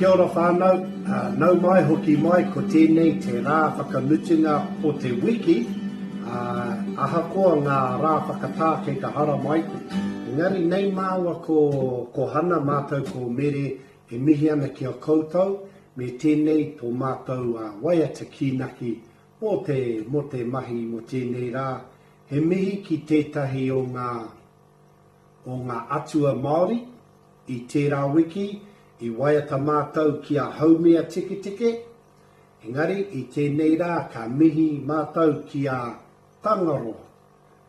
Kia ora whānau, nau mai hoki mai ko tēnei te rā whakamutunga o te wiki, ā, ahakoa ngā rā whakatā kei te haramai, engari nei māua ko, ko Hana mātou ko Mere e mihi ana ki a koutou me tēnei tō mātou waiata kīnaki mō te, mō te mahi mō tēnei rā, he mihi ki tētahi o ngā, o ngā atua Māori, I tērā wiki, i waiata mātou ki a Haumia Tiketike, engari i tēnei rā ka mihi mātou ki a Tangaroa.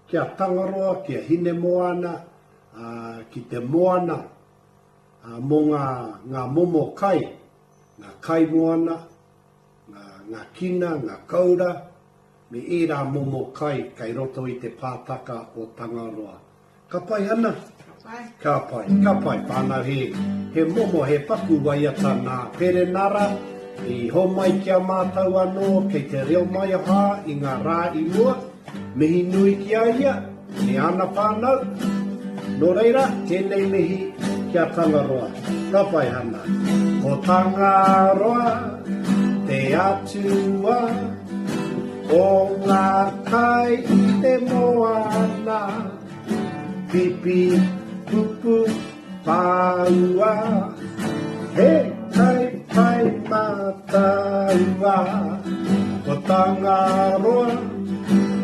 Ki a Tangaroa, ki a Hinemoana, ā, ki te moana, ā, mō ngā, ngā momo kai, ngā kaimoana, ngā, ngā kina, ngā koura, me ērā momo kai kei roto i te pātaka o Tangaroa. Ka pai ana? Ka pai. Ka pai, ka pai whānau he, he momo, he paku waiata nā Perenara i homai ki a mātou anō kei te reo maiaha i ngā rā i mua. Mihi nui ki a ia me ana whānau. Nō reira, tēnei mihi ki a Tangaroa. Ka pai Hana. Ko Tangaroa te atua o ngā kai i te moana. Pipi, pupu, pāua, he kai pai mā tāua. Ko Tangaroa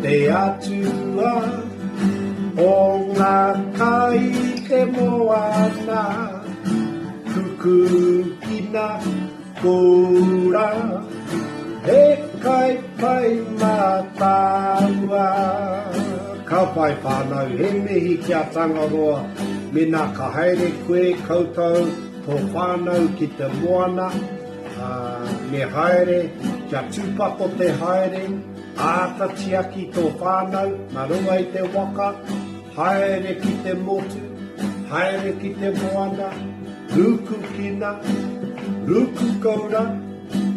te atua o ngā kai i te moana. Kukukina Kura, he kai pai mā tāua. Ka pai whānau, he mihi ki a Tangaroa, mena ka haere koe, koutou, tō whānau ki te moana, ā, me haere, kia tūpato te haere, āta tiaki tō whānau, mā runga i te waka, Haere ki te motu, haere ki te moana, rūku kina, rūku koura,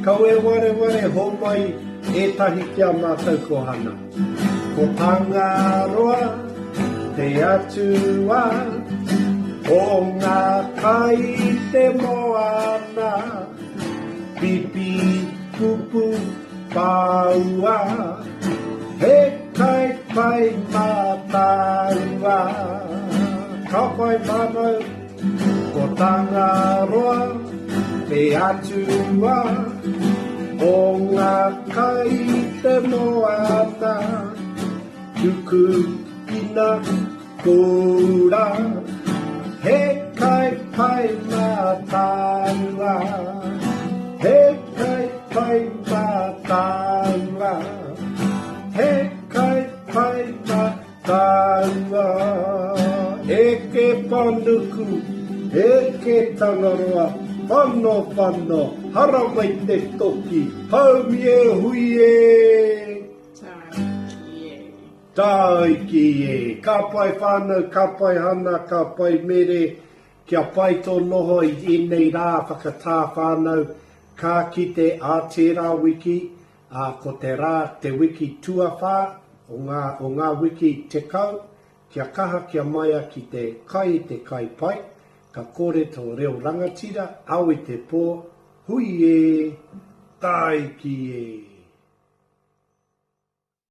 kau e wareware homai ētahi ki a mātou ko Hana. Ko Tangaroa te atua o ngā kai i te moana, pipi pupu pāua, he Kai pai mā tāua. Ka pai whānau, ko Tangaroa te atua o ngā kai i te moana. Tuku ina kōura, he kai pai mā tāua. He kai pai mā tāua. He kai pai mā tāua. Eke panuku, eke Tangaroa, whano whano, haramai te toki, haumi e hui e! Tāiki e. Tāiki e. Ka pai whānau, ka pai Hana, ka pai Mere, kia pai tō noho i ēnei rā whakatā whānau, ka kite ā tērā wiki, Ā, ko te rā, te wiki tuawhā o ngā, o ngā wiki tekau, kia kaha kia maia ki te kai i te kai pai, ka kore tō reo rangatira, ao i te pō, hui ē, tāiki ē!